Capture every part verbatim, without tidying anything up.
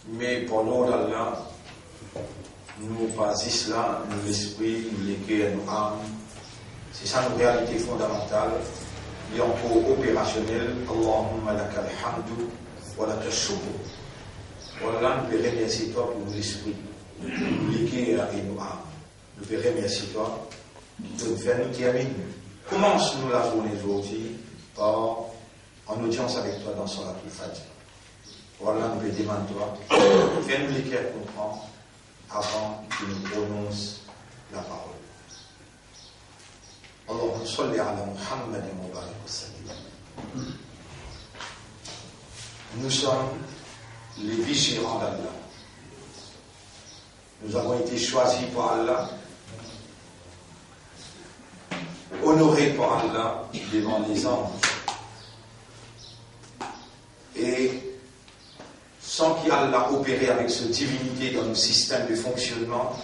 Me par lord Allah, nou pa zis la, nou lespri, nou leker, nou am, se sa nou realite fondamantal, li ankor operasionel. Allahumma lakal hamdu wa lakash shukr. Wallah, nou pe remersie twa pou nou lespri, nou leker e nou am. Nou pe remersie twa ki to fer nou terminn, koumans nou lazourne zordi par an odians avek twa dan Salatul Fatiha. Wallah, nou pe demann twa, fer nou leker konpran avan ki nou pronons laparol. Allahumma salli ala Muhammadin wa barik wa sallim. Nous sommes les vice-gérants d'Allah. Nous avons été choisis par Allah, honorés par Allah devant les anges. Et sans qu'Allah opère avec sa divinité dans nos systèmes de fonctionnement,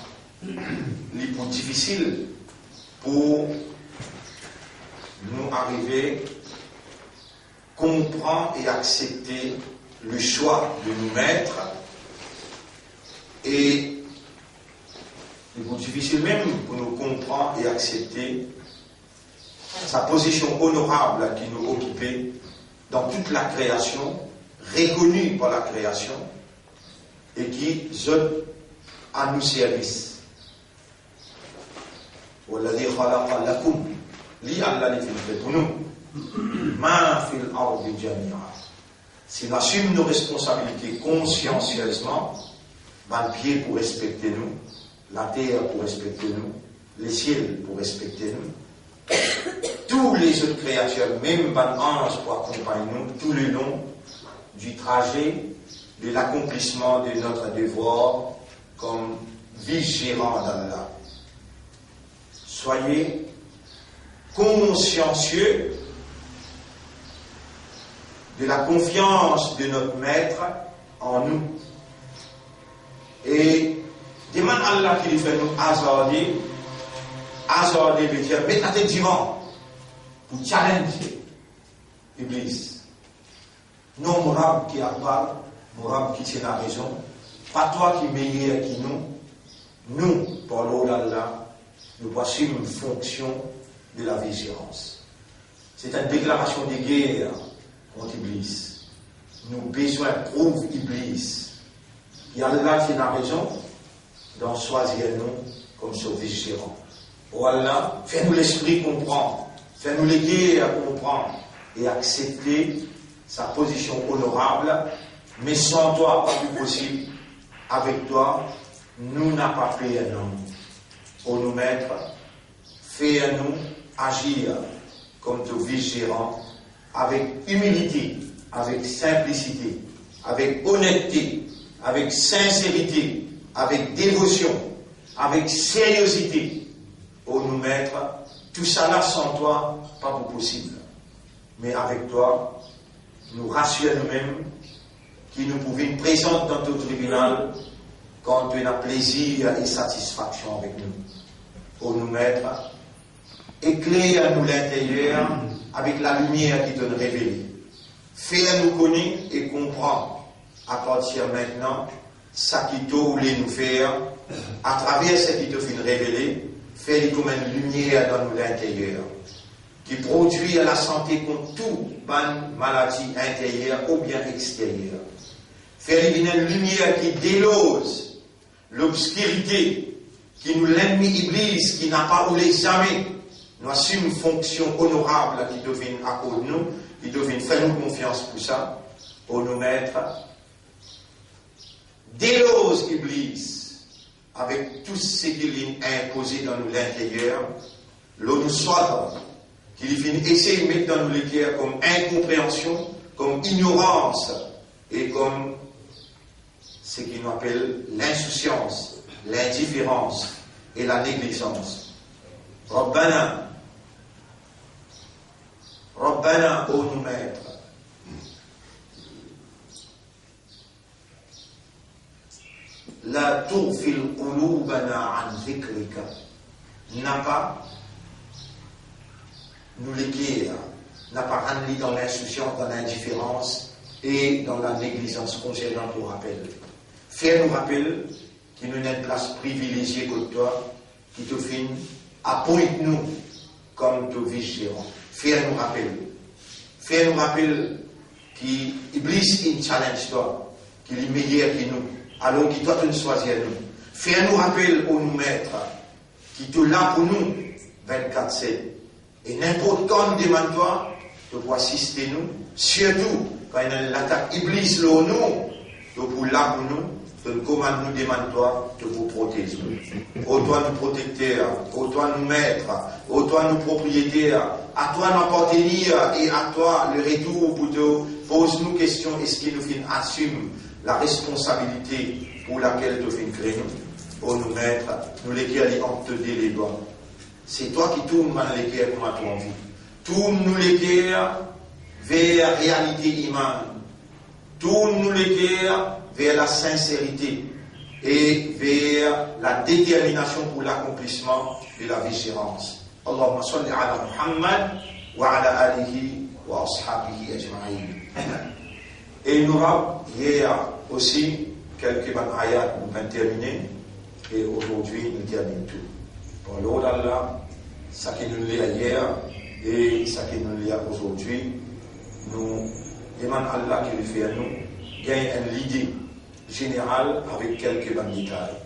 li pou difisil pou nou arive konpran e aksepte le swa de nou met, e li pou difisil mem pou nou konpran e aksepte sa pozision onorab ki nou okipe dan tout lakreasion, rekoni par lakreasion, e ki zot a nou servis. Walladhi khalaqa lakum, li Allah li finn fer pou nou, ma fil ardi jamia. Si nou asim nou responsabilite konsiansiezman, bann pie pou respekte nou, later pou respekte nou, lesiel pou respekte nou, tou lezot kreatir, mem bann anz pou akonpagn nou tou le long du trajet de l'accomplissement de notre devoir comme vice-gérant d'Allah. Soyez consciencieux de la confiance de notre Maître en nous. E demann Allah ki li fer nou azarde. Azarde vedir met latet divan pou challenge Iblis. Non, mo Rab ki akbar, mo Rab ki ti ena rezon, pa twa ki meyer ki nou. Nou, par lord Allah, nou pou asim fonksion de la vice-gérance. Se enn deklarasion de ger kont Iblis. Nou bizin prouv Iblis ki Allah ti ena rezon dan swazir nou kom so vice-gérant. O Allah, fer nou lespri konpran, fer nou leker konpran e aksepte sa pozision onorab, me san twa pa pou posib, avek twa nou napa per nanm. O nou Met, fer nou azir kom to vice-gérant avek imilite, avek sinplisite, avek onette, avek sinserite, avek devosion, avek seriozite. O nou Met, tousala san twa pa pou posib. Me avek twa, nou rasir noumem ki nou pou vinn prezant dan to tribinal kan to ena plezir e satisfaksion avek nou. O nou Met, ekler nou linteryer avek lalimier ki to'nn revele. Fer nou kone e konpran apartir mintnan seki to oule nou fer, atraver seki to finn revele, fer li kom enn limier dan nou linteryer, ki prodwir lasante kont tou bann maladi interyer oubien exteryer. Fer li vinn enn limier ki deloz lobskirite ki nou lennmi Iblis, ki napa oule zame nou asim fonksion onorab ki to finn akord nou, ki to finn fer nou konfians pou sa. O nou Met, deloz Iblis avek tou seki li inpoze dan nou linteryer, lor nou swa ki li finn esey met dan nou leker kom inkonpreansion, kom ignorans e kom seki nou apel linsousans, lindiferans e laneglizans. Rabbana, Rabbana, o nou Met, la tughfil qulubana an dhikrika. Napa nou leker, napa rann li dan linsousans, dan lindiferans e dan laneglizans konsernan to rapel. Fer nou rapel ki nou ena enn plas privilezie kot twa, ki to finn apoint nou kom to vis-zeran. Fer nou rapel. Fer nou rapel ki Iblis inn challenge twa, ki li meyer ki nou, alor ki twa to'nn swazir nou. Fer nou rapel, o nou Met, ki to la pou nou vennkat set. E ninport kan nou demann twa, to pou asiste nou, sirtou kan ena enn latak Iblis lor nou, to pou la pou nou, to'nn komann nou, demann twa, to pou protez nou. O twa nou protekter, o twa nou Met, o twa nou propriyeter, a twa nou apartenir e a twa le retour pou to poz nou kestion, eski nou finn asim laresponsabilite pou lakel to finn kre nou. O nou Met, nou leker li ant to de ledwa. Se twa ki tourn bann leker kouma to anvi. Tourn nou leker ver realite imann. Tourn nou leker ver lasinserite e ver ladeterminasion pou lakonplisman de lavi serans. Allahumma salli ala Muhammad wa ala alihi wa ashabihi ajmain. E nou rap yer osi kelke bann ayat, nou finn termine, e azordi nou terminn tou. Par lord Allah, saki nou lir yer e saki nou lir azordi, nou demann Allah ki li fer nou gagn enn lide zeneral avek kelke bann detay.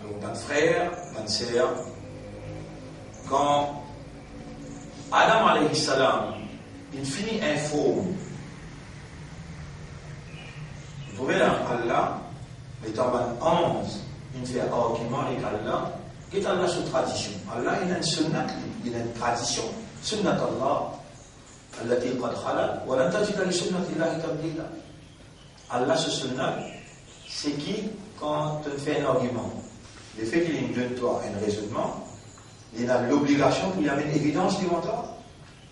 Alor, bann frer, bann ser, kan Adam alayhi salam inn fini inform, trouve la, Allah, letan bann anz inn fer argiman avek Allah, get Allah so tradision. Allah ena enn sunnat, li ena enn tradision, sunnat Allah, allati qad khalat, wa lan tajida li sunnatillahi tabdila. Allah so sunnat, se ki kan to'nn fer enn argiman, lefet ki li'nn donn twa enn rezonnman, li ena lobligasion pou li amenn evidans devan twa.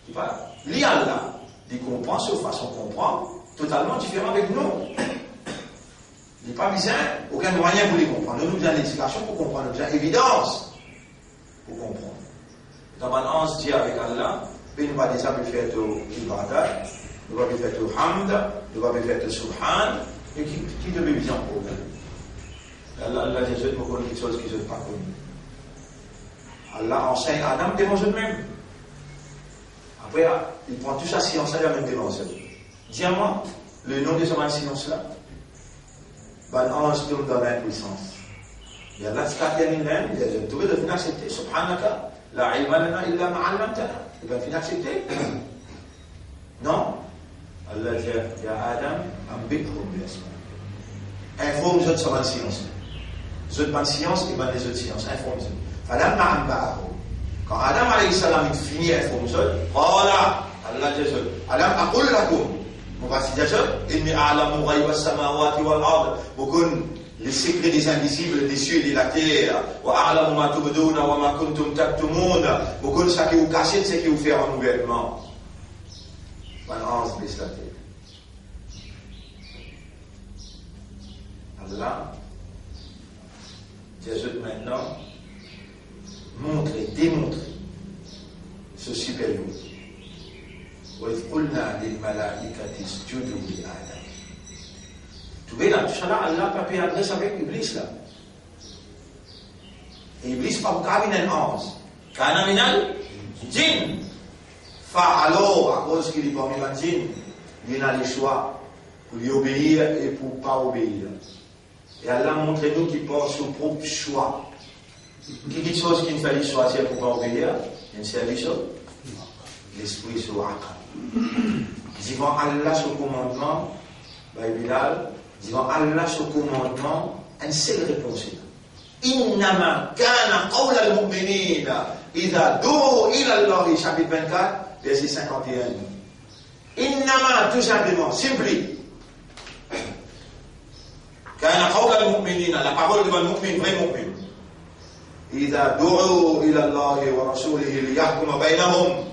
Li pa, li Allah, li konpran so fason konpran totalman diferan avek nou. Li pa bizin okenn mwayin pou li konpran. Nou, nou bizin ledikasion pou konpran, nou bizin evidans pou konpran. Dan bann anz dir avek Allah, be nou pa deza pe fer to ibadat, nou pa pe fer to hamd, nou pa pe fer to subhan, e ki, ki to pe bizin ankor? Allah, Allah dir zot, mo konn kiksoz ki zot pa kone. Allah ansegn Adam devan zot mem. Apre, li pran tou sa sians la, li amenn devan zot. Dir mwa, le nom de sa bann sians la. Bann anz tom dan linpwisans. E Allah ti kapav dir li mem, li dir, zot tou le finn aksepte, subhanaka, la ilma lana illa ma allamtana. Li pa finn aksepte. Non? Allah dir, ya Adam, anbi'hum bi asma'ihim. Inform zot sa bann sians. Zot bann sians e bann lezot sians, inform zot. Falamma anba'ahum. Kan Adam alayhi salam inn fini inform zot, qala, Allah dir zot, alam aqul lakum, mo pa ti dir zot, inni a'lamu ghayba samawati wal ard, mo konn le sekre de zinvizib, de siel e later, wa a'lamu ma tubduna wa ma kuntum taktumun, mo konn seki ou kasiet, seki ou fer an ouvertman. Bann anz bes latet. Allah dir zot mintnan, montre, demontre so superiorite. Wa idh qulna lil malaikati isjudu li Adam. Trouve la, tousala Allah pa pe adres avek Iblis la. Iblis pa pou kapav vinn enn anz. Kana minal jinn. Fa alor, akoz ki li parmi bann jinn, li ena leswa pou li obeir e pou pa obeir. E Allah montre nou ki par so prop swa. Ki kiksoz ki'nn fer li swazir pou pa obeir? Li'nn servi so lespri, so aql. Divan Allah so komandman, bay Bilal, divan Allah so komandman, enn sel repons ena. Innama kana qawlal mu'minina iza du'u ila Allahi, sapit vennkat, verse sinkant-e-enn. Innama, tou sinpleman, simply. Kana qawlal mu'minina, laparol de bann mu'min, vre mu'min. Iza du'u ila Allahi wa rasulihi liyahkuma baynahum.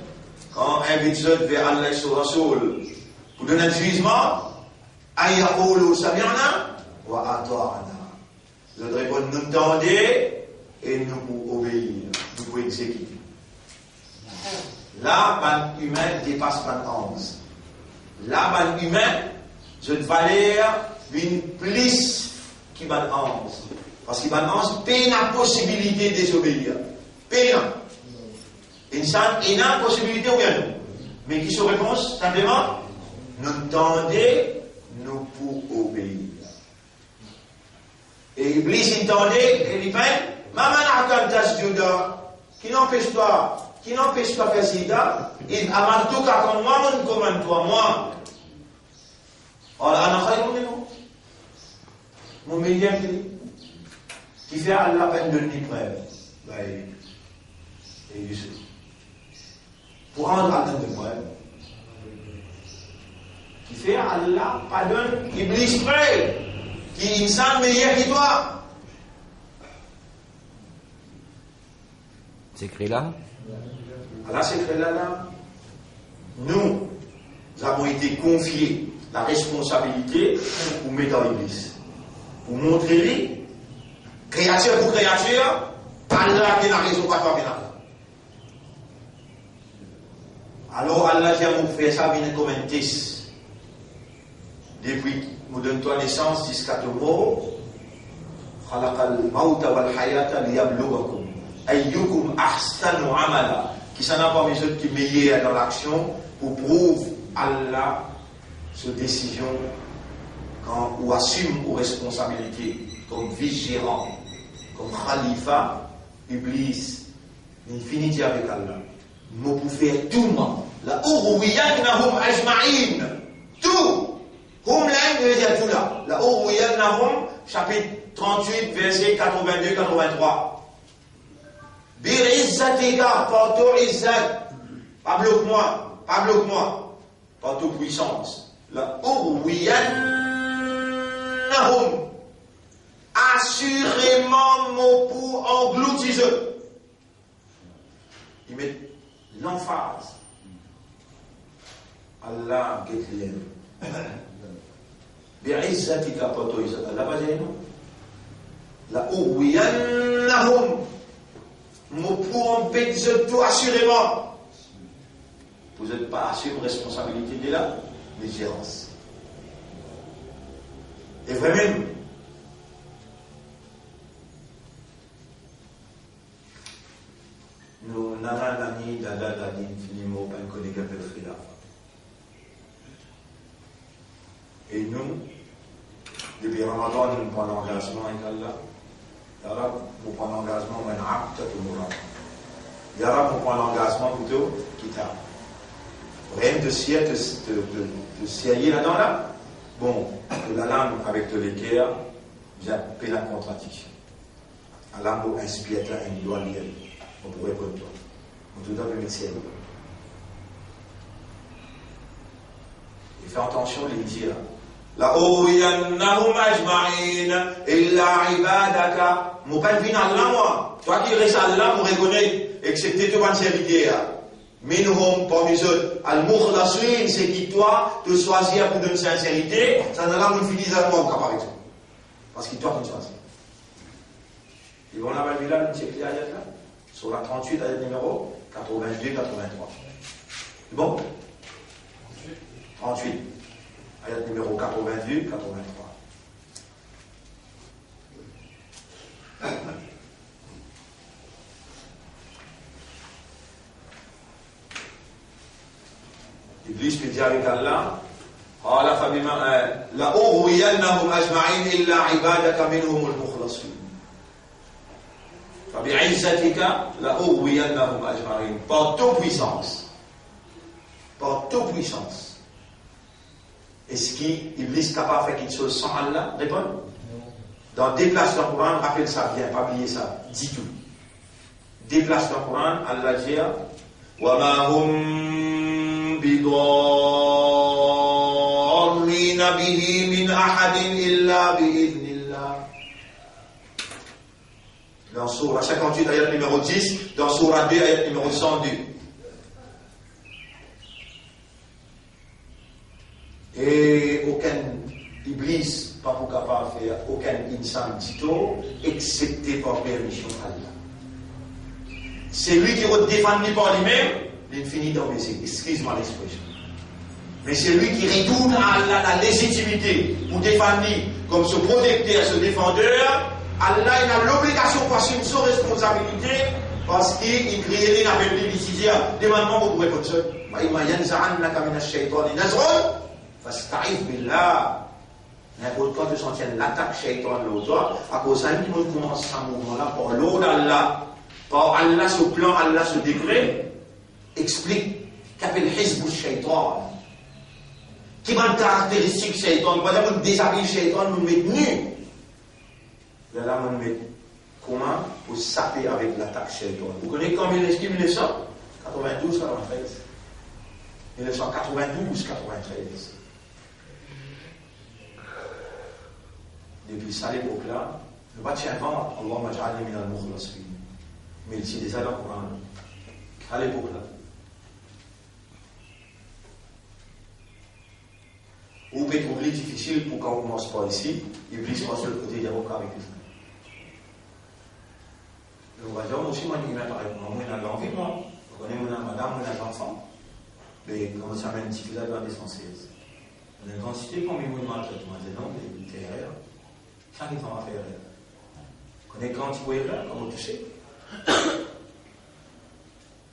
Kan invit zot ver Allah ek so Rasoul pou donn enn zizman, an yaqulu sami'na wa ata'na. Zot reponn, nou tande e nou pou obeir, nou pou exekite. La, bann imin depas bann anz. La bann imin, zot valer vinn plis ki bann anz. Parski bann anz pena posibilite dezobeir. Pena. Insan ena posibilite oubien non? Me ki so repons? Sinpleman, nou tande, nou pou obeir. E Iblis inn tande, e li penn, "Ma mana'aka an tasjuda?" Ki anpes twa, ki anpes twa fer sijda? "Idh amartuka," kan mwa, mo'nn komann twa, mwa. "Qala ana khayrun minhu." Mo meyer ki li. Kifer Allah pa'nn donn li prev? Bay, e Youssouf. Pou rant al dan de prev. Kifer Allah pa donn Iblis prev ki insan meyer ki twa? Sekre la? Ala sekre la, la. Nous avons été confiés la responsabilité pou met ar Iblis. Pou montre li, kreatir pou kreatir, Allah ki ena rezon, pa twa ki ena rezon. Alor, Allah dir, mo fer sa vinn kouma enn tes. Depi mo donn twa nesans ziska to mor, khalaqal mawta wal hayata liyabluwakum ayyukum ahsanu amala. Kisannla parmi zot ki meyer dan laksion, pou prouv Allah so desizion, kan ou asim ou responsabilite kom vis zeran, kom khalifa, Iblis, li fini dir avek Allah, mo pou fer tou mwa, la ughwiyannahum ajma'in. Tou. Hum la, li ve dir tou la. La ughwiyannahum, sapit trant-wit, verse katrovin-de, katrovin-trwa. Bi izzatika, par to izzat. Pa blok mwa, pa blok mwa. Par to pwisans. La ughwiyannahum. Asireman, mo pou anglouti zot. Li met lanfaz. Allah get li. Bi izzatika, par to izzat. Allah pa dir non. La ughwiyannahum. Mo pou anbet zot tou asireman. Pou zot pa asim responsabilite de la lizerans. E vremem, nou nana, nani, dada, dadi, fini mor, pa kone ki pe fer la. E nou, depi Ramadan, nou pran langazman avek Allah. Ya Rab, mo pran langazman, mo enn abd pou mo Rab. Ya Rab, mo pran langazman pou to kitab. Rien de sérieux, de, de, de, de sérieux ladan la. Bon, to lalann avek to leker, bien, pena kontradiksion. Ala mo inspir twa enn dwa, lir li, mo pou reponn twa. Mo toutan pe met serye. E fer atansion, li dir, "La ughwiyannahum ajma'in illa ibadaka." Mo pa vinn Allah mwa. Twa ki res Allah, mo rekonet, exepte to bann serviter. Minhum, parmi zot, al-mukhlasin, seki twa, to swazir pou donn sinserite, sannla mo fini zam mwa, ou kapab avek zot. Parski twa ki swazir. Li bon, la Bible la, nou chek li ayat la. Sourate trant-wit, ayat nimero katrovin-de, katrovin-trwa. Li bon? Trant-wit, ayat nimero katrovin-de, katrovin-trwa. Iblis pe dir avek Allah, qala fabima, eh, la ughwiyannahum ajma'in illa ibadaka minhumul mukhlasin. Fabi izzatika la ughwiyannahum ajma'in. Par to pwisans. Par to pwisans. Eski Iblis kapav fer kiksoz san Allah? Reponn. Dan de plas dan Koran, rapel sa bien, pa bliye sa ditou. De plas dan Koran, Allah dir, "Wa ma hum bidarrina bihi min ahadin illa bi idhnillah." Dan Sourate cinquante-huit, ayat nimero dix, dan Sourate deux, ayat nimero cent deux. E okenn Iblis pa pou kapav fer okenn insan ditor, exepte par permision Allah. Selwi ki rod defann li par limem, li fini dan mezi. Eskiz mwa lexpresion. Me selwi ki retourn a Allah lazetimite pou defann li kom so protekter, so defander, Allah ena lobligasion pou asim so responsabilite, parski li kree li, li apel li, li dir, demann mwa, mo pou reponn sa. Wa imma yanzaghannaka minash shaytani nazghun fasta'iz billah. Ninport kan to santi enn latak shaytan lor twa, akoz sa, li pou koumans sa mouvman la par lord Allah, par Allah so plan, Allah so dekre. Explik ki apel hizbu shaytan. Ki bann karakteristik shaytan? Par exanp, nou dezabiy shaytan, nou met ni. Lerla nou met kouma pou sape avek latak shaytan. Ou kone kan mil, eski mil nef san katrevin-douz, katrevin-trez? Mil nef san katrevin-douz, katrevin-trez. Depi sa lepok la, nou pa ti invant Allahumma ij'alni minal mukhlasin. Me li ti deza dan Koran. Sa lepok la. Ou pe trouv li difisil pou kan ou koumans par isi, Iblis pase lot kote, li dir, "Mo kapav avek li." Donk, par exanp, mwa osi, mo enn imin parey mwa, mo ena lanvi, mwa. Ou kone, mo ena madam, mo ena zanfan. Me kouma sa, mo amenn tifi la dan Descansez. Mo ena kantite kouma mo maltret, mo dir, "Non, me li fer erer." Sa ki fer erer. Kone kan ti pou erer, kan mo touse.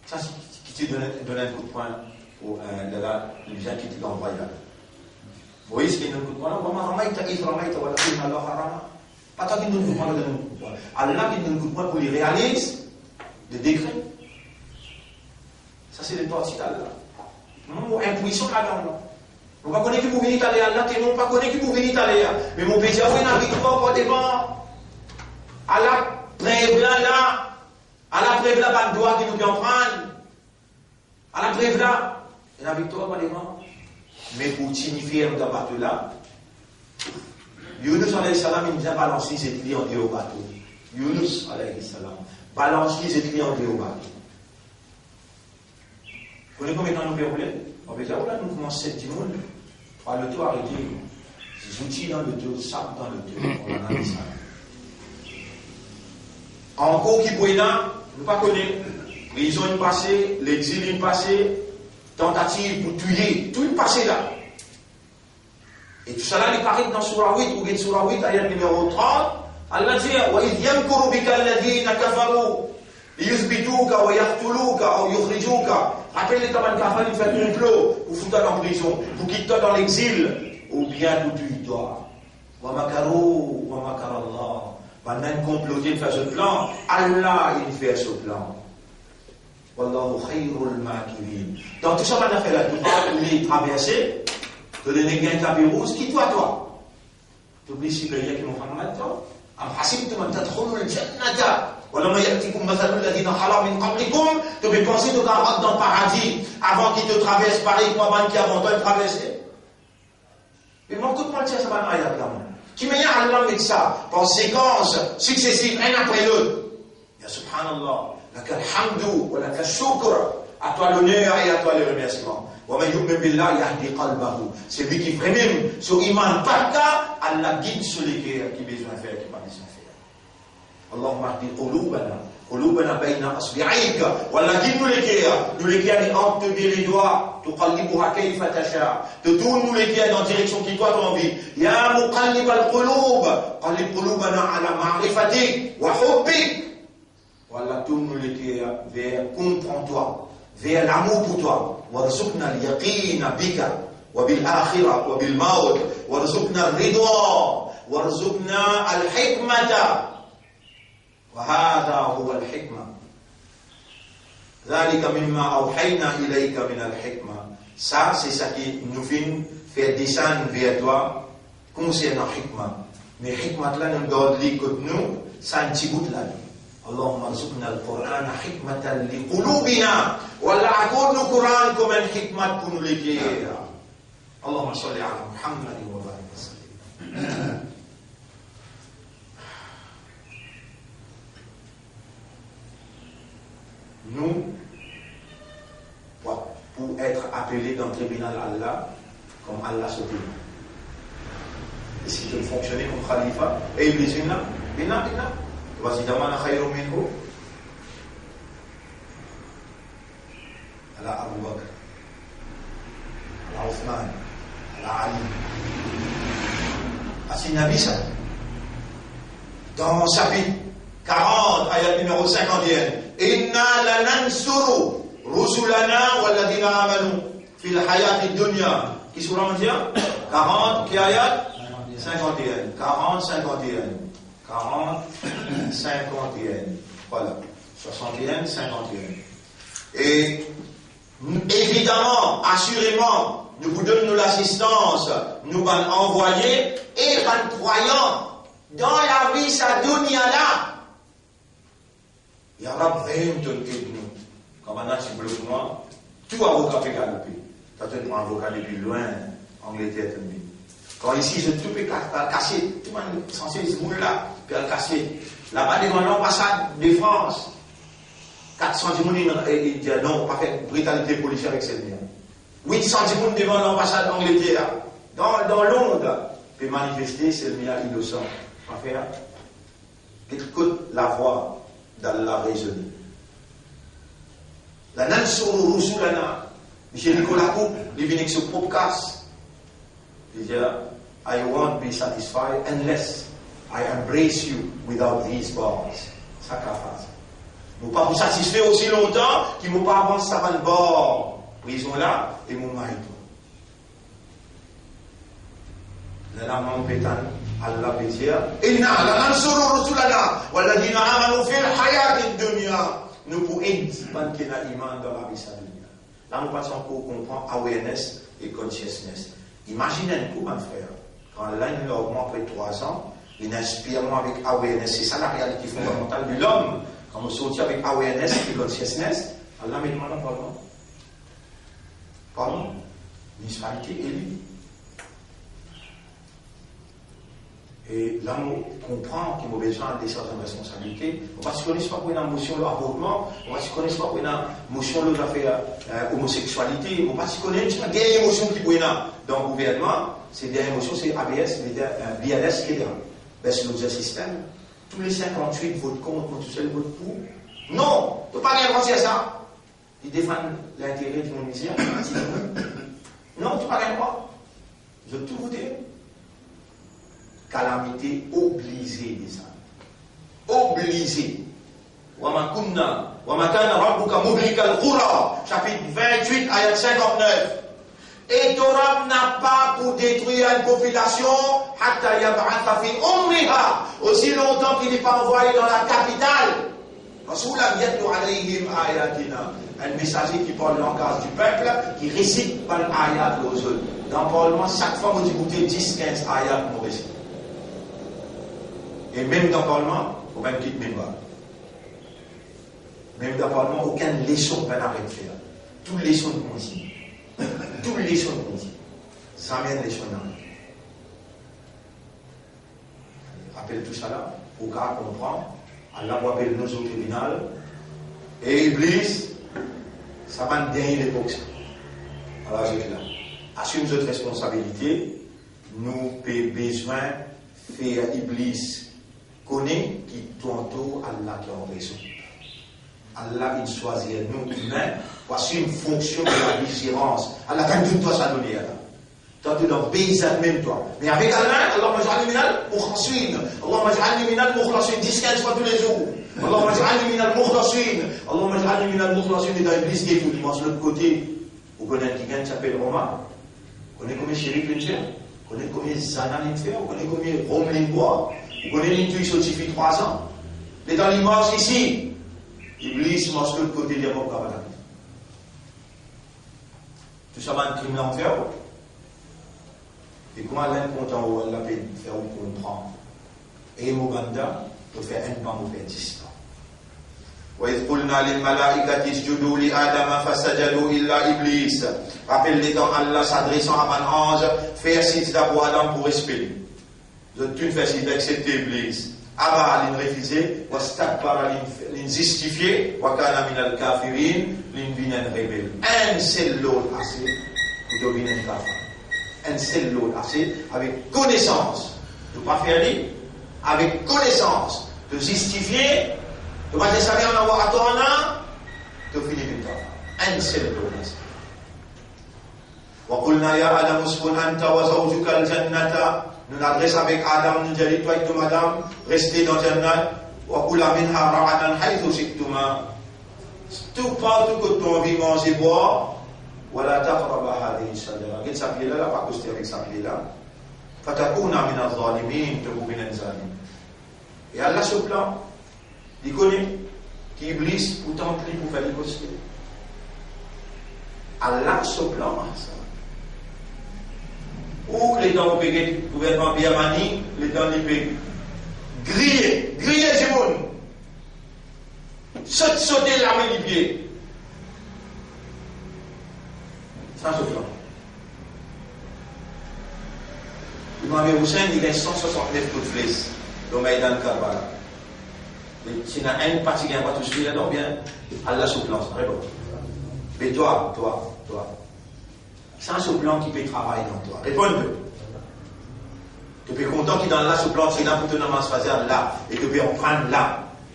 Sa ki, ki ti donn, donn enn kout pwin pou, eh, lerla, li bizin kit landrwa la. Moiz ki donn kout pwin la, "Wa ma ramayta idh ramayta walakinna Allaha rama." Pa twa ki donn kout pwin, donn kout pwin. Allah ki donn kout pwin pou li realiz le dekre. Sa se leparti Allah. Mo enpwisan ladan la. Mo pa kone ki pou vini taler, Allah, ke mo pa kone ki pou vini taler. Me mo pe dir, wi, ena viktwar par devan. Ala prev la, la. Ala prev la, bann dwa ki nou pe aprann. Ala prev la, ena viktwar par devan. Me pou tini ferm dan bato la, Younous alayhi salam, inn bizin balans li, zet li andeor bato. Younous alayhi salam, balans li, zet li andeor bato. Kone konbien tan nou pe roule? Mo pe dir, ola, nou koumans set dimoun. Trwa loto arete. Zouti dan loto, sak dan loto. Mo analiz sa. Ankor ki pou ena, nou pa kone. Prizon inn pase, lexil inn pase, tantativ pou touye, tou inn pase la. E tousala li paret dan soura wit, ou get soura wit, ayat nimero trant, Allah dir, "Wa idh yamkuru bika alladhina kafaru liyuthbituka wa yaqtuluka aw yukhrijuka." Rapel letan bann kafar inn fer konplo pou fout twa dan prizon, pou kit twa dan lexil, oubien pou touy twa. "Wa makaru wa makara Allah." Bann-la inn konplote, inn fer zot plan, Allah inn fer so plan. Wallahu khayrul makirin. Dan tou sa bann zafer la, to pa oule traverse, to donn enn kape rouz, ki twa, twa? To oubli si ki Muhammad, twa? Am hasibtum an tadkhulul jannata wa lamma ya'tikum mathalul ladhina khalaw min qablikum. To pe panse to kapav rant dan paradi avan ki to travers parey kouma bann ki avan twa inn traverse? Me mwa, kot mwa tir sa bann ayat la, mwa? Ki manier Allah met sa par sekans siksesiv, enn apre lot? Ya subhanallah, lakal hamdu wa lakash shukr, à toi l'honneur et à toi le remerciement. Wa man yu'min billahi yahdi qalbahu. Selwi ki vremem so iman pakta, Allah gid so leker ki bizin fer, ki pa bizin fer. Allahumma hdi qulubana, qulubana bayna asbi'aik. Wallah, gid nou leker, nou leker li ant to de ledwa, tuqallibuha kayfa tasha. To tourn nou leker dan direksion ki twa to anvi. Ya muqallibal qulub, qallib qulubana ala ma'rifatik wa hubbik. Wallah, tourn nou leker ver konpran twa, ver lamour pou twa. Warzuqna al-yaqina bika wa bil akhirah wa bil mawt. Warzuqna ar-ridha. Warzuqna al-hikmata. Wa hadha huwa al-hikma. Dhalika mimma awhayna ilayka min al-hikma. Sa, se sa ki nou finn fer desann ver twa konsernan hikma. Me hikmat la, nou gard li kot nou, sa enn ti bout la. Allahumma rzuqna al-Qur'ana hikmatan li qulubina. Wallah, akord nou Koran kouma enn hikmat pou nou leker. Allahumma salli ala Muhammadin wa barik wa sallim. Nou, pou, pou et apele dan tribinal Allah, kom Allah so pep. Eski to fonksionn kom khalifa? E Iblis vinn la? Vinn la, vinn la. To pa dir, "Ana khayrun minhu." Ala Abu Bakr, ala Al-Ali. Asi Nabi sa. Dan sapit karant, ayat nimero sinkant-e-enn. Inna lanansuru rusulana walladhina amanu fil hayatid dunya. Ki soura mo dir? Karant, ki ayat? Sinkant-e-enn. Karant, sinkant-e-enn. Karant, sinkant-e-enn. Vwala. Swasant-e-enn, sinkant-e-enn. E evidaman, asireman, nou pou donn nou lasistans, nou bann anvwaye e bann krwayan dan lavi sa dunya la. Ya Rab, vinn to ed nou. Kan bann la ti blok mwa, tou avoka pe galope. Sa to pran avoka depi lwin, Angleter, to vini. Kan isi, zot tou pe ka-, al kasiet, tou bann sanse dimoun la, pe al kasiet. Laba devan lanbasad de Frans, kat san dimoun, e, e, dir non, pa fer britalite polisie avek Selmia. Wit san dimoun devan lanbasad Angleter, dan, dan Lond, pe manifeste, Selmia inosan. Pa fer. Get kot lavwa d'Allah rezone. Lanansuru rusulana. Misie Nicolas Coupe, li vinn ek so prop kas. Li dir, "I won't be satisfied unless I embrace you without these bars." Sa kafaz. Mo pa pou satisfe osi lontan ki mo pa avans sa bann bar prizon la e mo may twa. Lerla mo pe tann Allah pe dir, "Inna lanansuru rusulana walladhina amanu fil hayatid dunya." Nou pou ed bann ki ena iman dan lavi sa dunya. La, nou pa ti ankor konpran awareness e consciousness. Imazinn enn kou, bann frer, kan la inn larg mwa apre trwa an, inn inspir mwa avek awareness. Se sa larealite fondamantal de lom. Kan mo sorti avek awareness e consciousness, Allah met mwa dan parlman. Parlman, minisipalite eli. E la mo konpran ki mo bizin al desarz bann responsabilite. Mo pa ti kone si pa pou ena mosion lor avortman, mo pa ti kone si pa pou ena mosion lor zafer, eh, omoseksualite, mo pa ti kone, ti ena dernie mosion ki pou ena dan gouvernman, se dernie mosion, se A B S, le der-, eh, B L S ki ena. Bes lor sistem, tou le sinkant-wit vot kont, mwa tousel vot pou. Non, to pa gagn drwa dir sa. Li defann lintere dimoun izi, a? Non, to pa gagn drwa. Zot tou vote. Kalamite oblize desann. Oblize. Wa ma kunna, wa ma kana rabbuka muhlikal qura, sapit vintwit, ayat sinkantnef. E to Rab napa pou detrir enn popilasion, hatta yab'atha fi ummiha, osi lontan ki li pa anvway dan lakapital Rasulan yatlu alayhim ayatina, enn mesaze ki parl langaz dipep, ki resit bann ayat lor zot. Dan parlman, sak fwa mo diboute dis, kinz ayat mo resit. E mem dan parlman, mo pa kit minbar. Mem dan parlman, okenn leson pa aret fer. Tou leson kontign. Tou leson kontign. Zame enn leson nanye. Rapel tousala, pou kapav konpran, Allah pou apel nou lor tribinal, e Iblis, sa bann dernie lepok sa. Ala zot la. Asim zot responsabilite, nou pe bizin fer Iblis kone ki twa to Allah ki an rezon. Allah inn swazir nou imin pou asim fonksion de la vizilans. Allah gagn tou twa sa done la. Twa to dan beizat mem twa. Me avek Allah, Allahumma ij'alni minal mukhlasin. Allahumma ij'alni minal mukhlasin. Dis, kinz fwa toulezour. Allahumma ij'alni minal mukhlasin. Allahumma ij'alni minal mukhlasin. E dan Iblis, li tou, li mars lot kote. Ou kone ki gagn, ti apel Omar. Ou kone komie Sherif inn fer? Ou kone komie Zana inn fer? Ou kone komie Rom inn bwar? Ou kone li touy so tifi trwa an? Letan li mars isi, Iblis mars lot kote, li ava kapav. Tou sa bann krim la ou fer ou. E kouma Allah inn kontan ou, Allah pe fer ou konpran. E mo banda, to fer enn pa, mo fer dis pa. Wa idh qulna lil malaikati isjudu li Adama fasajadu illa Iblis. Rapel letan Allah ti adres a bann anz, fer sijda pou Adam pou respe li. Zot tou fer sijda exsepte Iblis. Aba, linn refize, wastakbara, linn, linn zistifie, wa kana minal kafirin, linn vinn enn rebel. Enn sel lord ase pou to vinn enn kafir. Enn sel lord ase, avek konesans. To pa fer li, avek konesans. To zistifie, to pa dir sa bien, on a voir, atann la, to fini vinn kafir. Enn sel lord ase. Wa qulna ya Adam uskun anta wa zawjukal jannata. Nou adres avek Adam, nou dir li, twa ek to madam, reste dan jannat. Wa kula minha ragadan haythu shi'tuma. Tou partou kot to anvi manze, bwar. Wa la taqraba hadhihi shajara. Get sa pie la, la pa koste avek sa pie la. Fatakuna minaz zalimin, to pou vinn enn zalim. E Allah so plan, li kone ki Iblis pou tant li pou fer li koste. Allah so plan, sa. Ou letan ou pe get gouvernman Birmani, letan li pe griye, griye dimoun, sot, sote lame lipie. Sa so plan. Imam Hussein, li gagn san swasant-nef kout fles dan Maidan Karbala. Me si ena enn pa ti gagn, pa tou swiv ladan, oubien Allah so plan, sa, reponn. Me twa, twa, twa. Sa so plan ki pe travay dan twa. Reponn mwa. To pe kontan ki dan Allah so plan, se la pou to namaz fazer la, e to pe aprann la.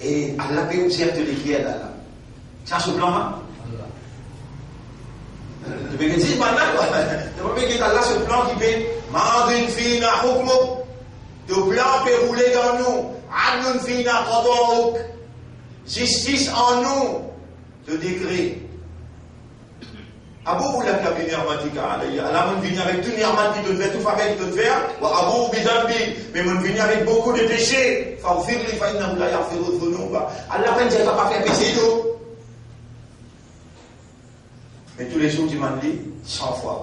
E Allah pe obzerv to leker la, la. Sa so plan, la. To pe get zis bann la, twa. To pa pe get Allah so plan ki pe, madin fina hukmuk. To plan pe roule dan nou. Adlun fina qada'uk. Zistis an nou, to dekre. Abu'u laka bi ni'matika alayya. Allah, mo'nn vini avek tou ni'mat ki to'nn fer, tou favè ki to'nn fer. Wa abu'u bi zanbi, me mo'nn vini avek boukou de pese. Faghfir li fa innahu la yaghfiru dhunuba. Allah pa'nn dir to pa fer pese, non. Me toulezour dimann li san fwa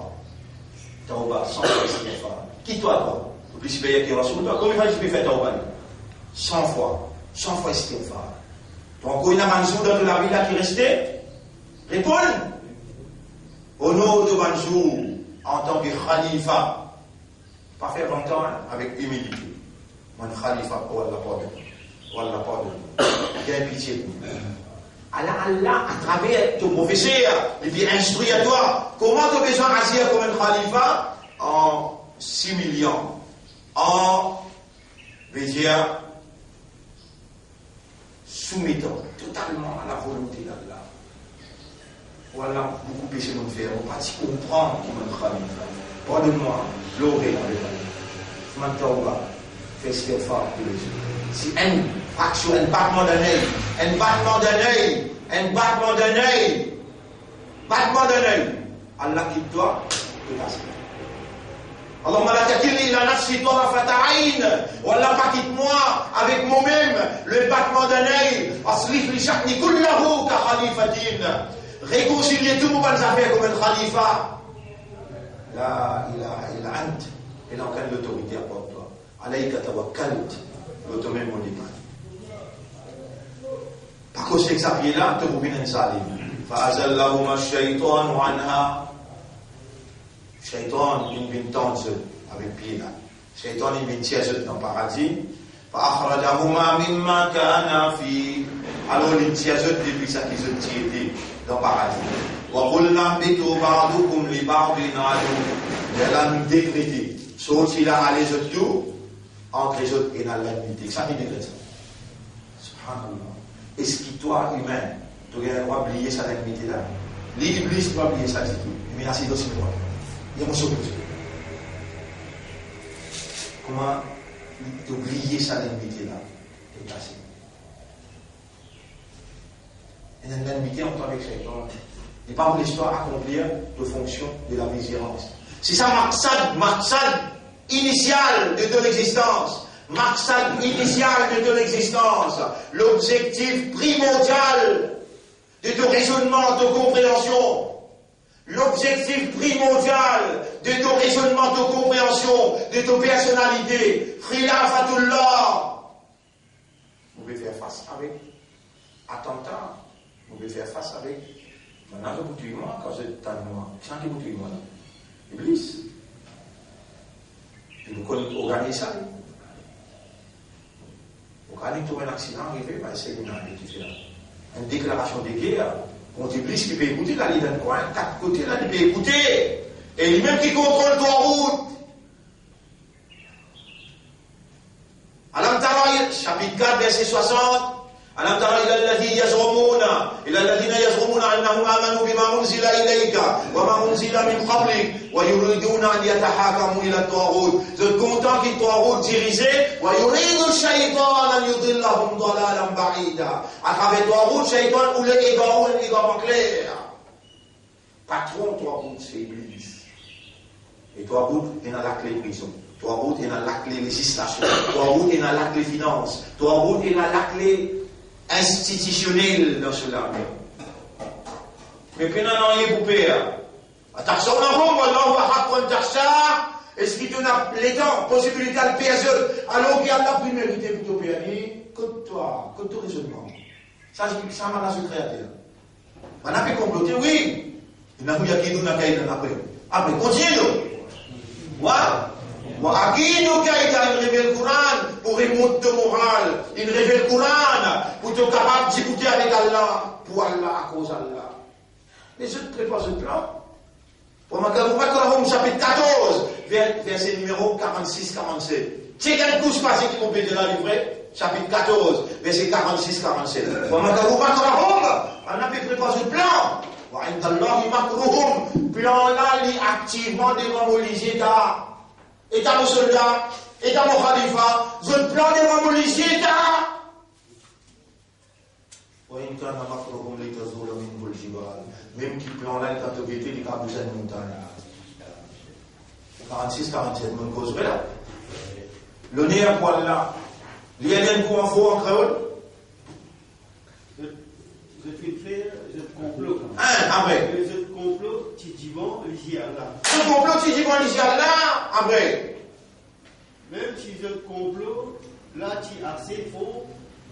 tawba, san fwa istighfar. Ki twa, twa? Ou pli siperir ki Rasoul, twa? Konbien fwa li pe fer tawba li? San fwa, san fwa istighfar. Donk, ankor ena bann zour dan to lavi la ki reste? Reponn. Onor to bann zour antan ki khalifa. Pa fer lontan, hein, avek imilite. Bann khalifa, oh Allah, pardonn. Oh Allah, pardonn. Gagn pitie pou nou. Ala, Allah, atraver to profeser, li pe instrir twa. Kouma to bizin azir kouma enn khalifa? An similian, an, vedir, soumetan totalman a la volonte d'Allah. Ala boukou pese mo'nn fer, mo pa ti konpran ki mo'nn fer. Pardonn mwa, lor laver mwa. Mo'nn tawba, fer istighfar toulezour. Si enn fraksion, enn batman danney, enn batman danney, enn batman danney, batman danney, Allah kit twa, to pase. Allahumma la takilni ila nafsi tarfata ayn. Oh Allah, pa kit mwa avek momem le batman danney. Aslih li sha'ni kullahu ka khalifatin. Rekonsilie tou mo bann zafer kouma enn khalifa. La ilaha illa ant. Pena okenn lotorite apar twa. Alayka tawakkaltu. Lor twa mem mo depann. Pa koz ek sa pie la, to pou vinn enn zalim. Fa azallahuma shaytanu anha. Shaytan inn vinn tant zot avek pie la. Shaytan inn vinn tir zot dan paradi. Fa akhrajahuma mimma kana fi. Alor li tir zot depi sa ki zot ti ete dan paradi. Wa qulna ihbitu ba'dukum li ba'din adu. Lerla nou dekrete, sorti la, ale zot tou, antre zot ena lennmite. Sa ki dekrete sa? Subhanallah. Eski twa, imin, to gagn drwa bliye sa lennmite la? Li Iblis, to pa bliye sa ditou. Li menas osi twa. Li ena so koze. Kouma to bliye sa lennmite la? To kase. Ena enn lennmite ant twa avek Shaytan. Li pa pou les twa akonplir to fonksion de la vizilans. Se sa maksad, maksad inisial de to lexistans. Maksad inisial de to lexistans. Lobzektif primordial de to rezonnman, to konpreansion. Lobzektif primordial de to rezonnman, to konpreansion, de to personalite. Khilafatullah. Mo pe fer fas avek atanta. Mo pe fer fas avek, bann la zot pou touy mwa, kan zot tann mwa. Kisannla ki pou touy mwa la? Iblis. Li pou konn organiz sa, li. Ou kapav trouv enn aksidan arive, bann Seminaris ki fer enn deklarasion de ger kont Iblis ki pe ekoute la, li dan kwin, kat kote la, li pe ekoute. E limem ki kontrol twa rout. Alam tara, sapit kat, verse swasant. ألم تر إلى الذي يزعمون، إلى الذين يزعمون أنهم آمنوا بما أنزل إليك وما أنزل من قبلك ويريدون أن يتحاكموا إلى الطاغوت. Zot kontan ki twagout dirize, ويريد الشيطان أن يضلهم ضلالا بعيدا. Atraver twagout, Shaytan oule egar ou enn egarman kler. Patron twagout se Iblis. E twagout ena lakle prizon. Twagout ena lakle lezislasion. Twagout ena lakle finans. Twagout ena lakle institisionel dan so lame. Me pena nanye pou per. أتخشونهم والله أحق أن تخشاه. Eski to ena letan, posibilite al per zot, alor ki Allah pli merite pou to per li? Kot twa, kot to rezonnman? Sa, sa bann la so kreater. Bann la pe konplote, wi. Ena pou yakidouna kaidan apre. Apre, kontigne, non? Wa, wa akidu kaidan, inn revel Koran pou remont to moral. Inn revel Koran pou to kapav diboute avek Allah, pou Allah, akoz Allah. Me zot prepar zot plan. ومكروا مكرهم, sapit katorz, ver-, verse nimero karannsis, karannset. Chek enn kou, si pa seki mo pe dir la li vre, sapit katorz, verse karannsis, karannset. ومكروا مكرهم, bann la pe prepar zot plan. وعند الله مكرهم, plan la li aktivman devan mo lizie ta. Eta mo solda, eta mo khalifa, zot plan devan mo lizie ta. وإن كان مكرهم لتزول منه الجبال. Mem ki plan la, kan to gete, li kapav bouz enn montagn. Karannsis, karannset, mo koz vre la. Loner pou Allah. Li ena enn kou an for an kreol. Zot, zot finn fer zot konplo. Hein, apre. Zot konplo ti divan lizie Allah. Zot konplo ti divan lizie Allah, apre. Mem si zot konplo la ti ase for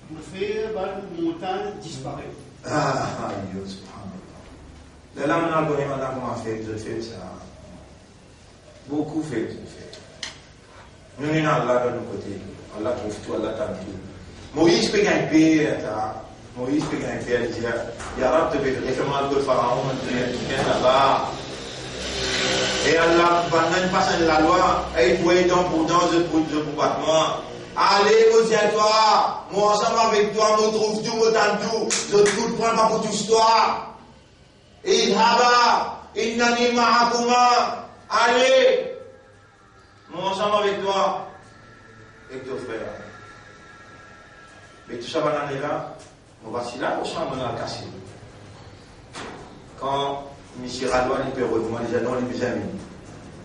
pou fer bann montagn disparet. Ah, ayo, subhanallah. Lerla, nou al kone bann la kouma fer, zot fer sa. Boukou fer, zot fer. Nou ena Allah dan nou kote. Allah trouv tou, Allah tann tou. Moiz pe gagn per, ta. Moiz pe gagn per, li dir, "Ya Rab, to pe refer mwa kot Faraon, monn dir, monn laba." E Allah, bann la inn pas enn lalwa, e pou dan pou dan, zot pou, zot pou bat mwa. Ale, mo dir twa, mo ansam avek twa, mo trouv tou, mo tann tou, zot tou pran, pa pou tous twa. اذهبا إنني معكما. Ale, mo ansam avek twa ek to frer. Me tou sa bann ane la, mo pa ti la, mo sa, mo al kase. Kan misie Radwa, li pe rod mwa, li dir, "Non, li bizin vini."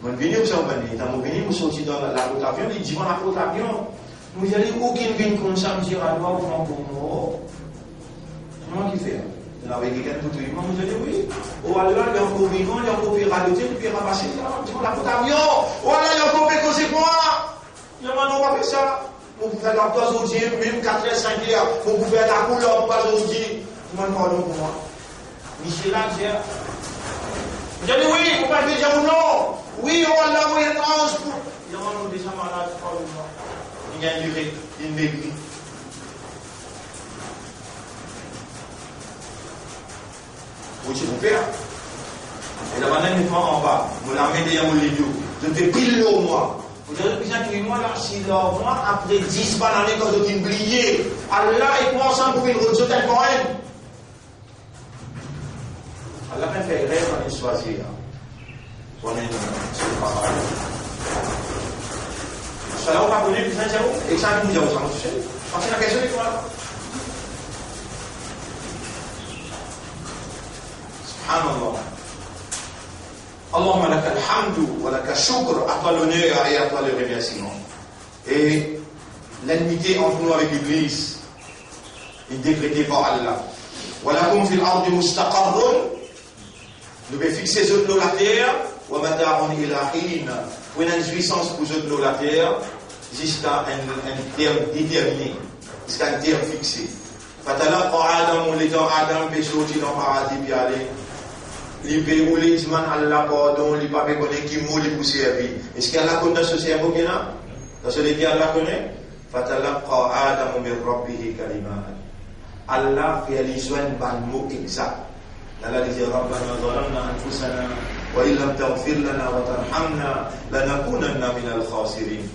Mo vini, ou sa, mo vini, mo vini, mo sorti dan la, laport avion, li divan laport avion. Mo dir li, "Ou ki vinn koumsa?" Misie Radwa, ou pran pou mor. Kouma ki fer? Ena kikenn pou touy mwa? Mo dir li, "Wi." O Allah, li ankor vivan, li ankor pe radote, li pe rapase, li divan laport avion. O Allah, li ankor pe koze mwa. Li dir, "Non, pa fer sa. Mo pou fer lakou twa zordi, mem kat er, sink er, mo pou fer lakou twa zordi. Demann pardon pou mwa." Misie la dir, li dir, "Wi, mo pa pe dir ou non. Wi, o Allah, mo enn anz pou." Li dir, "Non, non, deza malad, pardon mwa." Li gagn lire, li megri. Mo ti pou per. E la bann la inn pran anba, mo lame deryer mo ledo. Zot pe pil lor mwa. Mo dir, "Zot bizin touy mwa la, si lor mwa, apre dis bann ane, kan zot inn bliye, Allah ek mwa ansam pou vinn rod zot enn par enn." Allah finn fer erer, finn swazir. Bon, men, se pa sa. Sa la, ou pa kone, bizin dir ou, e sa, nou dir ou sa, nou touche. Parski la kestion de twa. Subhanallah. اللهم لك الحمد ولك الشكر, à toi l'honneur et à toi le remerciement. E lenmite ant nou avek Iblis, li dekrete par Allah. ولكم في الأرض مستقر, nou pe fixe zot lor later, ومتاع إلى حين, pou ena enn zwisans pou zot lor later, ziska enn, enn term determine, ziska enn term fixe. فتلقى آدم, letan Adam pe sorti dan paradi pe ale, li pe oule dimann Allah pardon, li pa pe kone ki mo li pou servi. Eski Allah konn dan so servo ki ena? Dan so leker Allah kone? فتلقى آدم من ربه كلمات. Allah fer li zwenn bann mo egzak. Allah li dir, ربنا ظلمنا أنفسنا وإن لم تغفر لنا وترحمنا لنكونن من الخاسرين.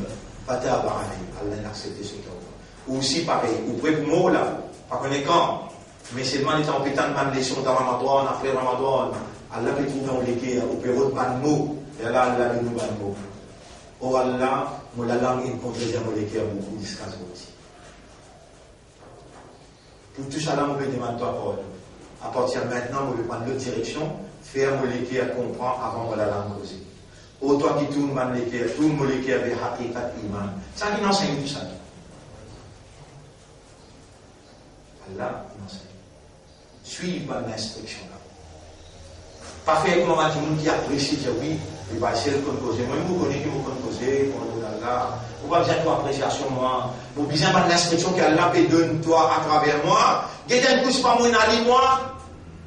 فتاب عليه. Allah inn aksepte so tawba. Ou osi parey, ou pre pou mor la, Pa kone kan, me selman letan ou pe tann bann leson dan Ramadan, apre Ramadan, Allah pe trouv dan ou leker, ou pe rod bann mo, e la Allah donn ou bann mo. O Allah, mo lalang inn kontredir mo leker boukou ziska zordi. Pou tousala, mo pe demann twa pardon. Apartir mintnan, mo pe pran lot direksion, fer mo leker konpran avan mo lalang koze. O twa ki tourn bann leker, tourn mo leker ver hakikat iman. Sa ki inn ansegn tousala. Allah inn ansegn. Swiv bann instriksion la. Pa fer kouma bann dimoun ki apresie dir, wi, li pa sel konn koze. Mwa, mo kone ki mo konn koze, mo konn Allah. Mo pa bizin to apresiasion mwa. Mo bizin bann instriksion ki Allah pe donn twa atraver mwa. Get enn kous pa mwa, ena li mwa.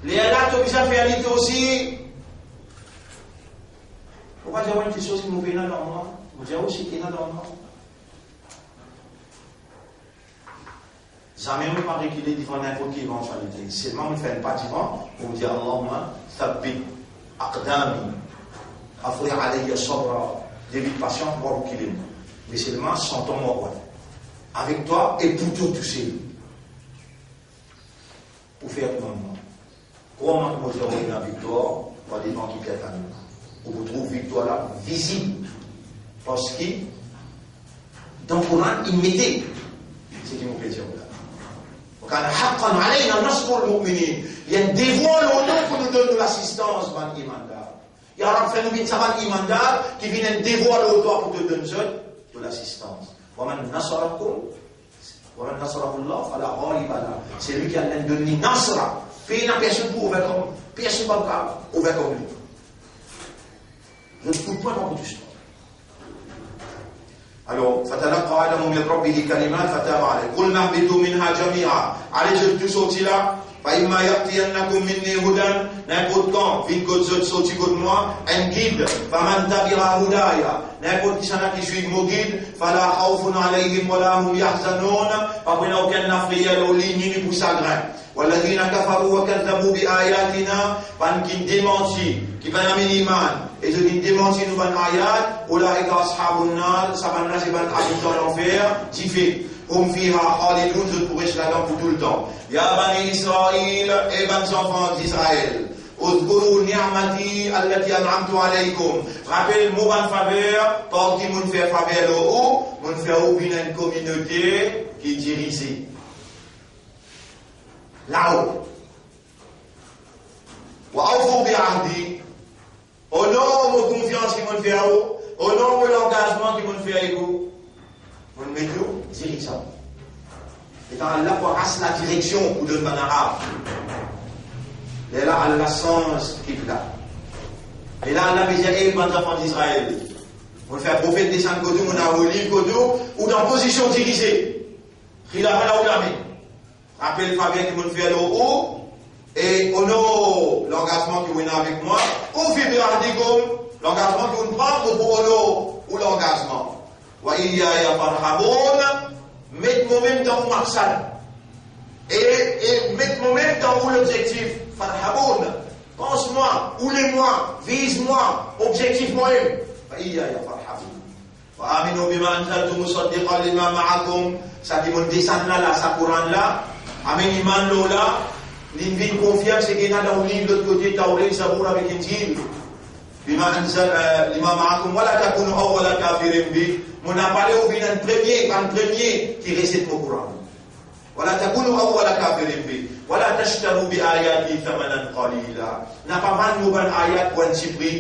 Lerla to bizin fer li twa osi. Mo pa dir enn kiksoz ki mo pena dan mwa. Mo dir ou seki ena dan mwa. Zame mo pa rekile devan ninport ki evantualite. Selman mo fer enn pa devan, mo dir, Allahumma thabbit aqdami, afrigh alayya sabra, devi pasian, mo rekile mwa. Me selman, santan mwa, avek twa e pou twa tousel. Pou fer kouma mwa. Krwar mwa ki mo dir ou ena viktwar, pa devan ki pie tann ou. Ou pou trouv viktwar la vizib. Parski dan Koran, inn mete seki mo pe dir ou la. Wa kana haqqan alayna nasrul mu'minin. Li enn devwar lor nou pou nou donn nou lasistans bann imandar. Ya Rab, fer nou vinn sa bann imandar ki vinn enn devwar lor twa pou to donn zot to lasistans. Wa man nasarakum Wa man nasarahullah fala ghaliba lah. Selwi ki Allah donn li nasra, pena personn pou overcome, personn pa kapav overcome li. Zot kout pwin pa pou tous twa. Alor, fatalaqqa Adamu min rabbihi kalimat fataba alayh. Qulna ihbitu minha jami'a. Ale zot tou sorti la. Fa imma ya'tiyannakum minni hudan, ninport kan vinn kot zot, sorti kot mwa, enn gid, faman tabi'a hudaya, ninport kisannla ki swiv mo gid, fala khawfun alayhim wala hum yahzanun, pa pou ena okenn lafreyer lor li, ni li pou sagrin. Walladhina kafaru wa kadhabu bi ayatina, bann ki demanti, ki pa'nn amenn iman, e zot inn demanti nou bann ayat, ulaika ashabun nar, sa bann la se bann abitan lanfer, dife. Hum fiha khalidun, zot pou res ladan pou toultan. Ya bani Israil, e bann zanfan Izrael, uzkuru ni'mati allati an'amtu alaykum. Rapel mo bann faver, par ki mo'nn fer faver lor ou, mo'nn fer ou vinn enn kominote ki dirize. Lao. Wa awfu bi ahdi. Onor mo konfians ki mo'nn fer ou, onor mo langazman ki mo'nn fer ek ou, mo'nn met ou dirizan. Letan Allah pou aras ladireksion pou donn bann Arab, lerla Allah sanz kibla. E la Allah pe dir, e bann zanfan Izrael, mo'nn fer profet desann kot ou, mo'nn avoy liv kot ou, ou dan pozision dirize. Khilafa al-ulama. Rapel faver ki mo'nn fer lor ou, e onor langazman ki ou ena avek mwa, awfu bi ahdikum, langazman ki ou'nn pran, mo pou onor ou langazman. Wa iyyaya farhabun, met momem dan ou maksad. E, e met momem dan ou lobzektif. Farhabun, pans mwa, oule mwa, viz mwa, obzektif mwa mem. Wa iyyaya farhabun. Wa aminu bima anzaltu musaddiqan lima ma'akum. Sa ki mo'nn desann la, la, sa Koran la, amenn iman lor la, li vinn konfirm seki ena dan ou liv lot kote, Tawret, Zabour avek Inzil. Bima anzal, eh, lima ma'akum, wala takunu awwala kafirin bih. Mo napa le ou vinn enn premie, bann premie ki reset mo Koran. Wala takunu awwala kafirin bih, wala tashtaru bi ayati thamanan qalila. Napa vann mo bann ayat pou enn ti pri.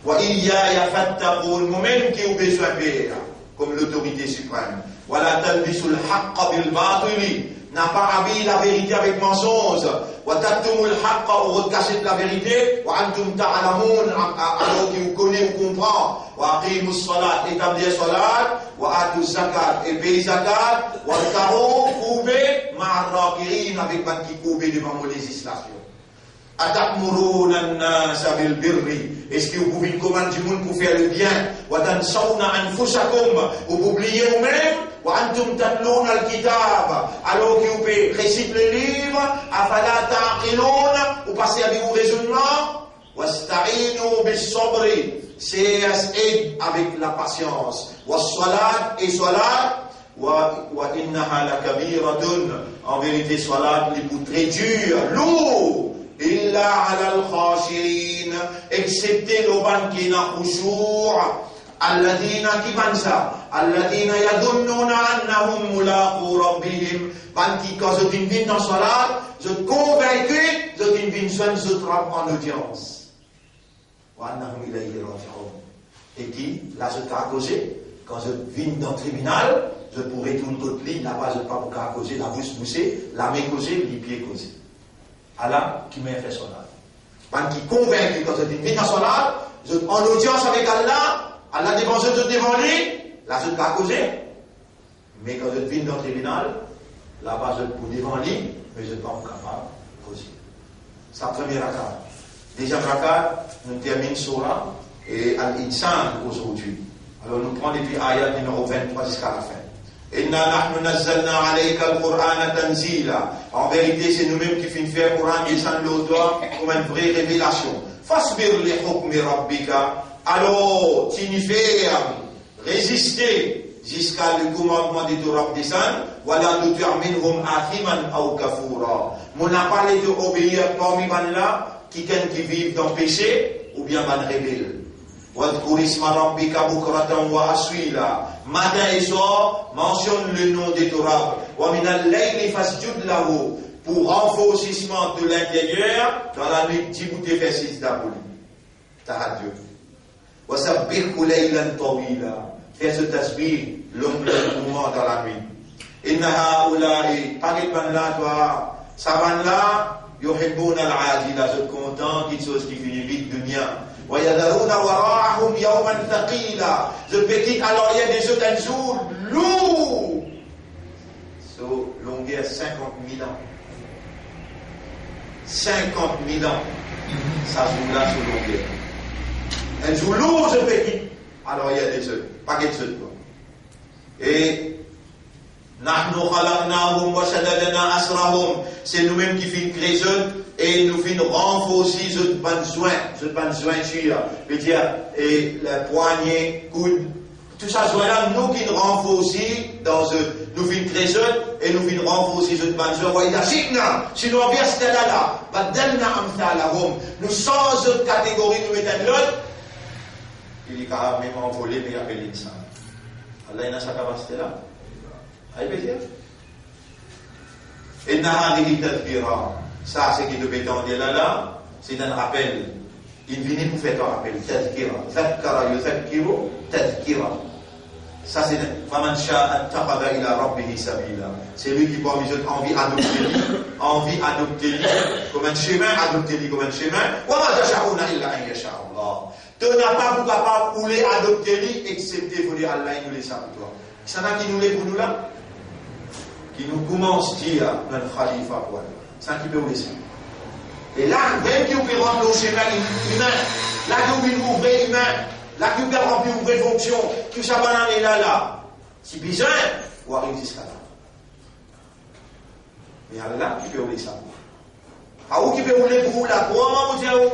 Wa iyyaya fattaqun, momem ki ou bezwin per kom lotorite siprem. Wala talbisul haqqa bil batili, napa abiy laverite avek mansonz. Wa taktumul haqqa, ou rod kasiet laverite, wa antum ta'lamun, a-, a-, alor ki ou kone, ou konpran. Wa aqimus salat, etablir salat, wa atuz zakat, e pey zakat, warka'u, kourbe, ma'ar raki'in, avek bann ki kourbe devan mo lezislasion. Atamuruna an-nasa bil birri, eski ou pou vinn komann dimoun pou fer lebien, wa tansawna anfusakum, ou pou bliye oumem, wa antum tatluna al-kitab, alor ki ou pe resit leliv, afala ta'qilun, ou pa servi ou rezonnman? Wasta'inu bis sabri, serz ed avek lapasians. Was salat, e salat, Wa, wa innaha lakabiratun, an verite, salat li pou tre dir, lour, illa alal khashiin, exsepte lor bann ki ena khushu', alladhina, ki bann sa? Alladhina yadhunnuna annahum mulaqu rabbihim, bann ki, kan zot inn vinn dan salat, zot konvinki zot inn vinn zwenn zot Rab an odians. Wa annahum ilayhi raji'un. E ki, la zot kapav koze, kan zot vinn dan tribinal, zot pou retourn kot li, laba zot pa pou kapav koze, labous bouse, lame koze, lipie koze. Ala ki manier fer salat. Bann ki konvinki kan zot vinn dan salat, zot an odians avek Allah, Allah devan zot, zot devan li, la zot kapav koze. Me kan zot vinn dan tribinal, laba zot pou devan li, me zot pa pou kapav koze. Sa premie rakat. Dezyem rakat, nou terminn soura, e, Al-Insan azordi. Alor, nou pran depi ayat nimero vinn-trwa ziska lafin. Inna nahnu nazzalna alayka al-Qur'ana tanzila. An verite, se noumem ki finn fer Koran desann lor twa kouma enn vre revelasion. Fasbir li hukmi rabbika. Alor, tini ferm, reziste ziska lekomandman de to Rab desann, wala tuti' minhum athiman aw kafura. Mo napa le to obeir parmi bann la, kikenn ki viv dan pese oubien bann rebel. Wadhkur isma rabbika bukratan wa asila. Matin e swar, mansionn le nom de to Rab. Wa minal layli fasjud lahu. Pou ranforsisman de linteryer, dan lanwit, diboute, fer sijda pou li. Tahajjud. Wasabbihhu laylan tawila. Fer so tasbih long, long moman dan lanwit. Inna haula'i, pa get bann la twa, sa bann la, yuhibbuna al-ajila, zot kontan kiksoz ki fini vit, dunya. Wa yadharuna wara'ahum yawman thaqila. Zot pe kit alaryer de zot enn zour lour. So longer sinkant mil an. Sinkant mil an. Sa zour la so longer. Enn zour lour zot pe kit alaryer de zot. Pa get zot twa. E nahnu khalaqnahum wa shadadna asrahum. Se noumem ki finn kre zot e nou finn ranforsi zot bann zwin, zot bann zwintir. Vedir, e, lapwanye, koud, tou sa zwin la, nou finn ranforsi dan zot, nou finn kre zot e nou finn ranforsi zot bann zwin. Wa idha shi'na, si nou anvi, aster la, badalna amthalahum, nou sanz zot kategori, nou met enn lot. Li kapav mem anvole, me li apel insan. Allah ena sa kapasite la. Ayo pe dir. Inna hadhihi tadhkira. Sa, seki to pe tande la la, se enn rapel. Li vini pou fer twa rapel. Tadhkira. Dhakkara yudhakkiru tadhkira. Sa se, faman sha'a ittakhadha ila rabbihi sabila. Selwi ki parmi zot anvi adopte li, anvi adopte li kouma enn semin, adopte li kouma enn semin. Wa ma tasha'una illa an yasha Allah. To napa pou kapav oule adopte li, exsepte fode Allah inn oule sa pou twa. Kisannla ki nou le pou nou la? Ki nou koumans dir, nou enn khalifa pou Allah. Sa ki pe oule sa. E la, mem ki ou pe rant lor semin imin, la ki ou vinn vre imin, la ki ou kapav ranpli ou vre fonksion, ki ou sa bann ane la la, si bizin, ou ariv ziska la. Me Allah ki pe oule sa. Pa ou ki pe oule pou ou la, kouma mo dir ou?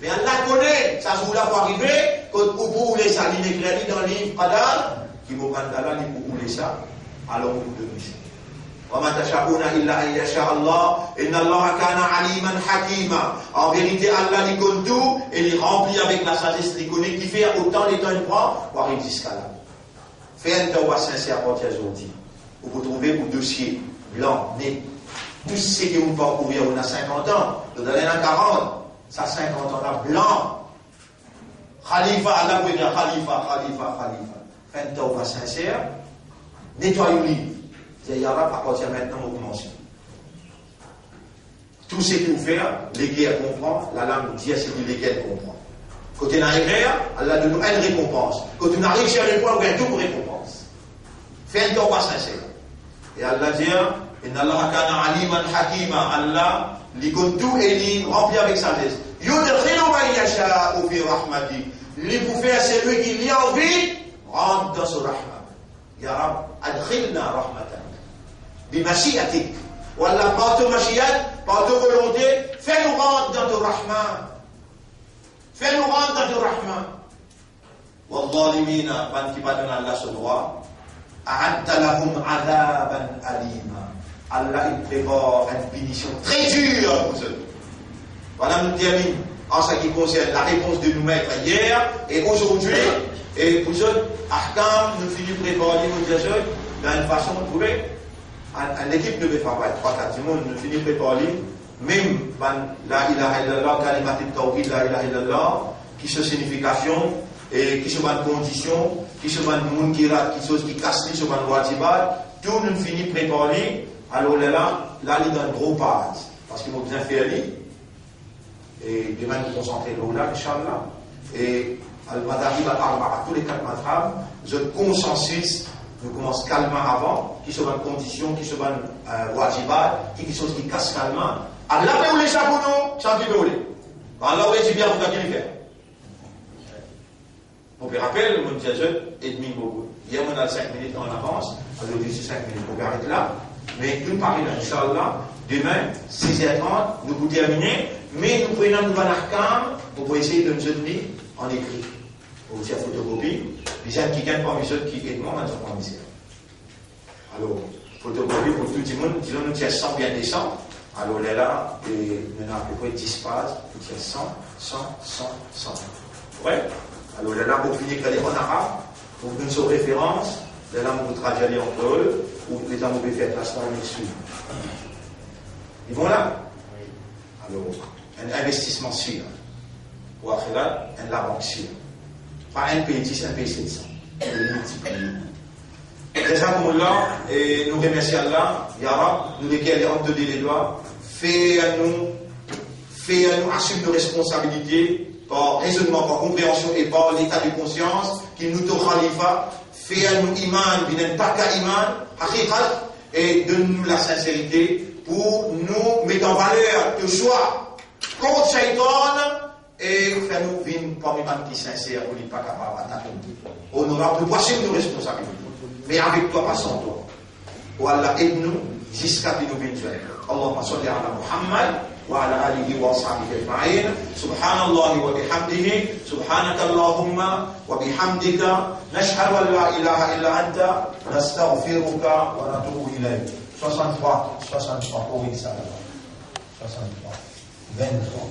Me Allah kone, sa zour la pou arive, kot ou pou oule sa, li ekrir li dan liv Qadar, ki mo bann la la, li pou oule sa, alor mo pou donn li sa. Wa ma tasha'una illa an yasha Allah, inna Allaha kana aliman hakima. An verite, Allah li konn tou, e li ranpli avek lasazes, li kone kifer otan letan inn pran pou ariv ziska la. Fer enn tawba sinser apartir zordi. Ou pou trouve ou dosie blan, net. Tou seki ou parkouri, ou ena sinkant an, lot la ena karant, sa sinkant an la blan. Khalifa, Allah pou ekrir khalifa, khalifa, khalifa. Fer enn tawba sinser, netway ou liv. Dir, ya Rab, apartir mintnan, mo koumanse. Tou seki ou fer, leker konpran, lalam dir seki leker konpran. Kot ena erer, Allah donn ou enn rekonpans. Kot ou ariv sirtou, ou gagn doub rekonpans. Fer enn tawba sinser. E Allah dir, inna Allaha kana aliman hakima. Allah, li konn tou e li ranpli avek sazes. Yudkhilu man yasha'u fi rahmatih. Li pou fer selwi ki li anvi rant dan so rahma. Ya Rab, adkhilna rahmatak. Bi mashiatik. Wallah, par to mashiat, par to volonte, fer nou rant dan to rahma. Fer nou rant dan to rahma. Wadh-dhalimina, bann ki pa donn Allah so drwa, A'adda lahum adhaban alima. Allah, li prepar enn pinision tre dir pou zot. Vwala, nou terminn an sa ki konsern larepons de nou met yer e azordi, e pou zot ahkam, nou fini prepar li, nou dir zot, dan enn fason, trouve, enn, enn lekip nou pe travay, trwa, kat dimoun, nou fini prepar li, mem bann la ilaha illallah, kalimat tawhid, la ilaha illallah, ki so signifikasion, e ki so bann kondision, ki so bann munkarat, ki so ki kas li, so bann wajibat, tou nou fini prepar li. Alor la, la, la li dan gro paz, parski mo bizin fer li, e demin nou konsantre lor la, inshallah. E al-madahib al-arba'a, tou le kat mazhab, zot konsansis, nou koumans kalma avan, ki so bann kondision, ki so bann, eh, wajibat, ki, ki so ki kas kalma. Allah pe oule sa pou nou, sa ki pe oule. Allah oule dibien pou ki li fer. Mo pe rapel, mo dir zot, edmi mo bout. Yer mo al sink minit an avans, azordi se sink minit, mo pe aret la. Me nou pare la, inshallah, demin, siz er trant, nou pou termine, me nou pou ena nou bann ahkam, mo pou esey donn zot li an ekri. Ou tir fotokopi, bizin kikenn parmi zot ki ed mwa, bann zot pran misie. Alor, fotokopi pou tou dimoun, dizon nou tir san oubien de san. Alor, lerla, e, nou ena apepre dis paz, nou tir san, san, san, san. Vre? Alor, lerla, pou fini ekrir an arab, pou donn so referans, lerla, nou pou tradwir li an kreol, ou lezam, nou pe fer klas la, nou swiv. Li bon la? Alor, enn investisman sir. Pou axirat, enn labank sir. Pa enn pey dis, enn pey set san. Enn multipliye. Jazakumullah, e nou remersi Allah, ya Rab, nou leker li ant to de ledwa, fer nou, fer nou asim nou responsabilite par rezonnman, par konpreansion e par leta de konsians ki nou to khalifa, fer nou iman vinn enn paka iman, hakikat, e donn nou lasinserite pou nou met an valer to swa kont Shaytan e fer nou vinn parmi bann ki sinser pou li pa kapav atak nou. Onorab, nou pou asim nou responsabilite, me avek twa, pa san twa. O Allah, ed nou ziska ki nou vinn zwenn. Allahumma salli ala Muhammad wa ala alihi wa ashabihi ajma'in. Subhanallahi wa bihamdihi, subhanakallahumma wa bihamdika, nashhadu an la ilaha illa anta, nastaghfiruka wa natubu ilayk. Soixante-trois, soixante-trois, pour ça. Soixante-trois. Vingt-trois.